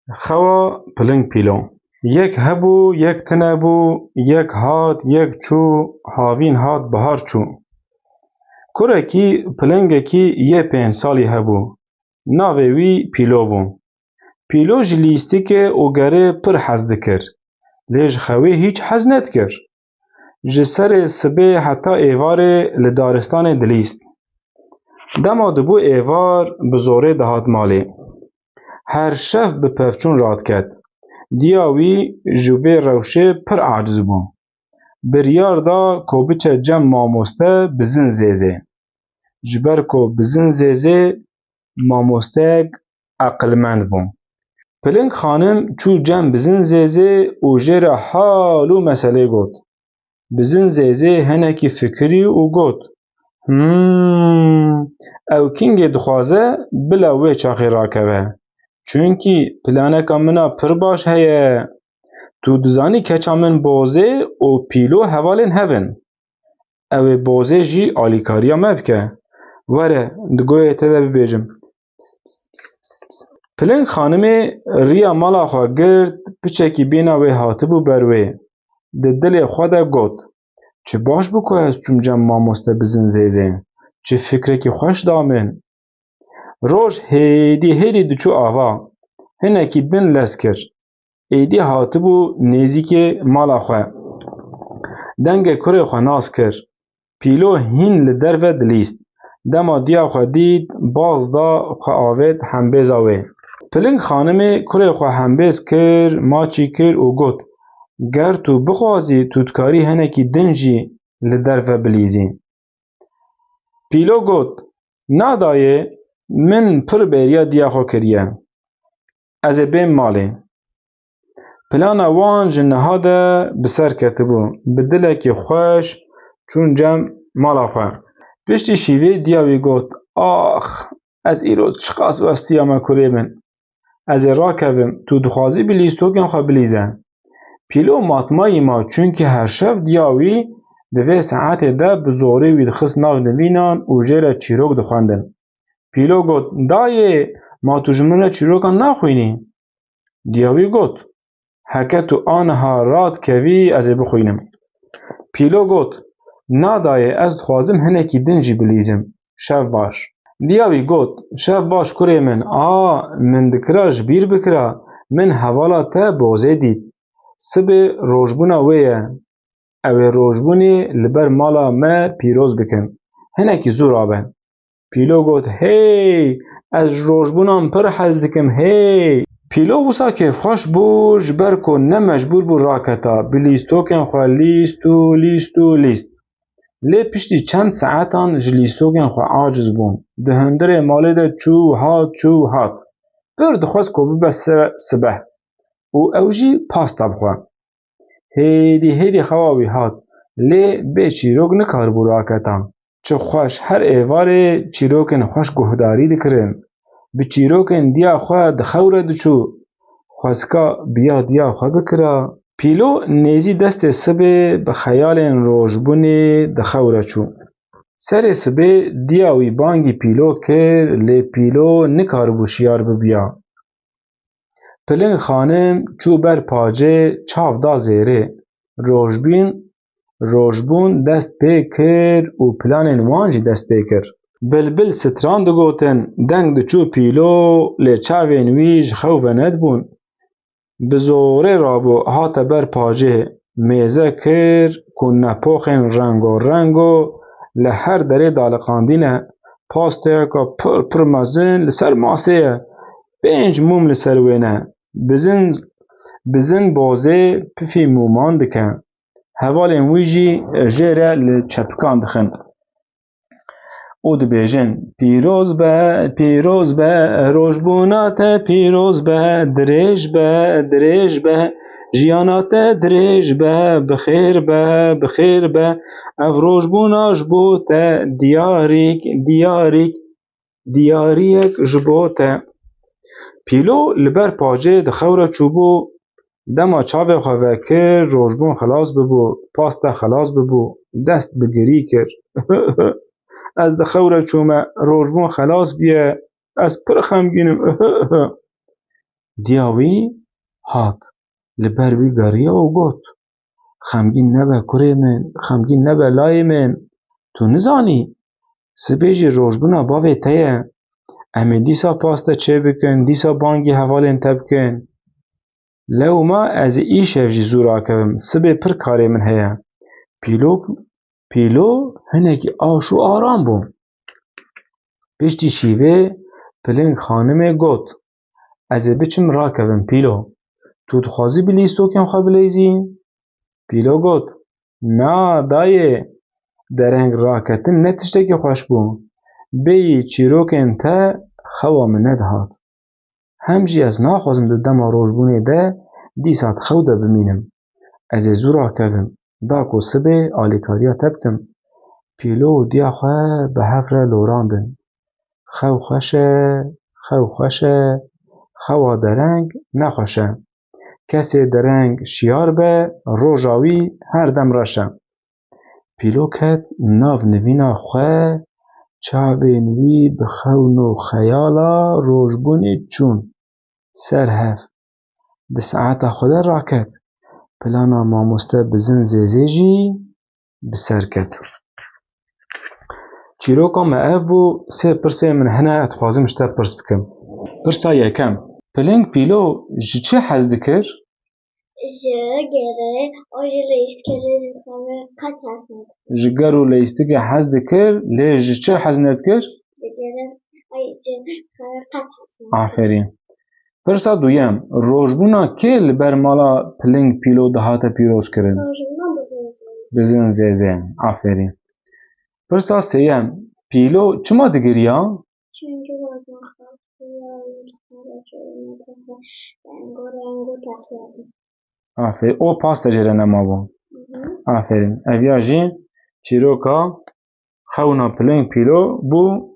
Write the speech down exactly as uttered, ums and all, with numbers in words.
Xewa piling pîlo. Yek hebû, yek tine bû, yek hat, yek çû, havîn hat, bihar çû. Kurekî pilingekî yê pênc salî hebû. Navê wî Pîlo bû. Pîlo ji lîstikê û gerê pir hez dikir. Lê ji xewê hîç hez nedikir. Ji serê sibê heta êvarê li daristanê dilîst. Dema dibû êvar, bi zorê dihat malê. Her şev bi pevçûn radiket. Diya wî ji vê rewşê pir aciz bû. Biryar da ku biçe cem mamoste Bizin Zêzê. Ji ber ku Bizin Zêzê mamosteyek eqilmend bû. Piling xanim çû cem Bizin Zêzê û jê re hal û meselê got. Bizin Zêzê hinekî fikirî û got, Hmm, ew kingê dixwaze bila wê çaxê rakeve. Çunkî planeka min a pir baş heye. Tu dizanî keça min Bozê û Pîlo hevalên hev in. Ew ê Bozê jî alîkariya me bike. Were, di goyê te de bibêjim. Piling xanimê riya mala xwe girt, piçekî bêhna wê hatibû ber wê. Di dilê xwe de got, Çi baş bû ku ez çûm cem mamoste Bizin Zêzê. Çi fikrekî xweş da min. Roj hêdî hêdî diçû ava. Hinekî din lez kir. Êdî hatibû nêzîkê mala xwe. Dengê kurê xwe nas kir. Pîlo hîn li derve dilîst. Dema diya xwe dît, baz da, xwe avêt hembêza wê. Piling xanimê kurê xwe hembêz kir, maçî kir û got, Ger tu bixwazî, tu dikarî hinekî din jî li derve bilîzî. Pîlo got, Na dayê, min pir bêriya diya xwe kiriye. Ez ê bêm malê. Plana wan ji niha de bi ser ketibû. Bi dilekî xweş çûn cem mala xwe. Piştî şîvê diya wî got, Ax, ez îro çiqas westiya me kurê min. Ez ê rakevim, tu dixwazî bi lîstokên xwe bilîze. Pîlo matmayî ma, çunkî her şev diya wî di vê saetê de bi zorê wî dixist nav nivînan û jê re çîrok dixwendin. Pîlo got, Dayê, ma tu ji min re çîrokan naxwînî? Diya wî got, Heke tu aniha radikevî, ez ê bixwînim. Pîlo got, Na dayê, ez dixwazim hinekî din jî bilîzim. Şev baş. Diya wî got, Şev baş kurê min, a, min dikira ji bîr bikira, min hevala te Bozê dît. Sibê rojbûna wê ye. Ew ê rojbûnê li ber mala me pîroz bikin. Hinekî zû rabe. Pîlo got, Hey! Ez ji rojbûnan pir hez dikim, hey! Pîlo wisa kêfxweş bû, ji ber ku ne mecbûr bû raketa, bi lîstokên xwe lîst û lîst û lîst. Lê piştî çend saetan ji lîstokên xwe aciz bû. Di hundirê malê de çû hat, çû hat. Pir dixwest ku bibe se-, sibeh û ew jî pasta bixwe. Hêdî hêdî xewa wî hat, lê bê çîrok nikaribû raketa. Çi xweş, her êvarê çîrokên xweş guhdarî dikirin. Bi çîrokên diya xwe di xew re diçû. Xwezika biya diya xwe bikira. Pîlo nêzî destê sibê bi xeyalên rojbûnê di xew re çû. Serê sibê diya wî bangî Pîlo kir, lê Pîlo nikaribû şiyar bibiya. Piling xanim çû ber pacê, çav da zêrê. Rojbîn, rojbûn dest pê kir û planên wan jî dest pê kir. Bilbil stran digotin, deng diçû Pîlo, lê çavên wî ji xew venedibûn. Bi zorê rabû, hate ber pacê, mêze kir ku nepoxên rengorengo li her derê daliqandîne, pasteyeka pir pir mezin li ser masê ye, pênc mûm li ser wê ne, bizin, bizin bozê pifî mûman dike. Hevalên wî jî jê re li çepikan dixin û dibêjin, Pîroz be, pîroz be, rojbûna te pîroz be, dirêj be, dirêj be, jiyana te dirêj be, bi xêr be, bi xêr be, ev rojbûna ji bo te diyarîk, diyarîk, diyariyek ji bo te. Pîlo li ber pacê di xew re çûbû, dema çavê xwe vekir, rojbûn xilas bibû, paste xilas bibû, dest bi girî kir. Ez di xew re çûme, rojbûn xelas bûye, ez pir xemgîn im. Diya wî hat, li ber wî geriya û got, "Xemgîn nebe kurê min, xemgîn nebe layê min. Tu nizanî? Sibê jî rojbûna bavê te ye. Em ê dîsa paste çê bikin, dîsa bangî hevalên te bikin. Lewma ez ê îşev jî zû rakevim, sibê pir karê min heye." Pîlo, Pîlo hinekî aş û aram bû. Piştî şîvê Piling xanimê got, "Ez ê biçim rakevim Pîlo. Tu dixwazî bi lîstokên xwe bileyzî?" Pîlo got, "Na dayê, dereng raketin ne tiştekî xweş bû. Bêyî çîrokên te xewa min nedihat. Hem jî ez naxwazim di dema rojbûnê de dîsa di xew de bimînim. Ez ê zû rakevim, da ku sibê alîkariya te bikim." Pîlo û diya xwe bi hev re lorandin. Xew xweş e, xew xweş e, xewa dereng nexweş e. Kesê dereng şiyar be, roja wî her dem reş e. Pîlo ket nav nivîna xwe, çavên wî bi xewn û xeyala rojbûnê çûn ser hev. Di saeta xwe de raket. Plana mamoste Bizin Zêzê jî bi ser ket. Çîroka me ev bû, sê pirsên min hene, ez dixwazim ji te pirs bikim. Pirsa yekem, Piling Pîlo ji çi hez dikir? Ji gerê, o ji leyîstikê lê ji xwe qet hez nedikir. Ji ger û leyîstikê hez dikir, lê ji çi hez nedikir? Ji gerê, ay, ji xwe qet hez nedikir. Aferîn. Pirsa duyem, rojbûna kê li ber mala Piling Pîlo dihate pîrozkirin? Rojbûna Bizin Zêzê. Bizin Zêzê. Aferîn. Pirsa sêyem, Pîlo çima digiriya? Çünkü rojbûna xwe rengo rengo teqiyadin. Aferîn. O paste jê re nemabû. Aferîn. Ev ya jî çîroka xewna Piling Pîlo bû.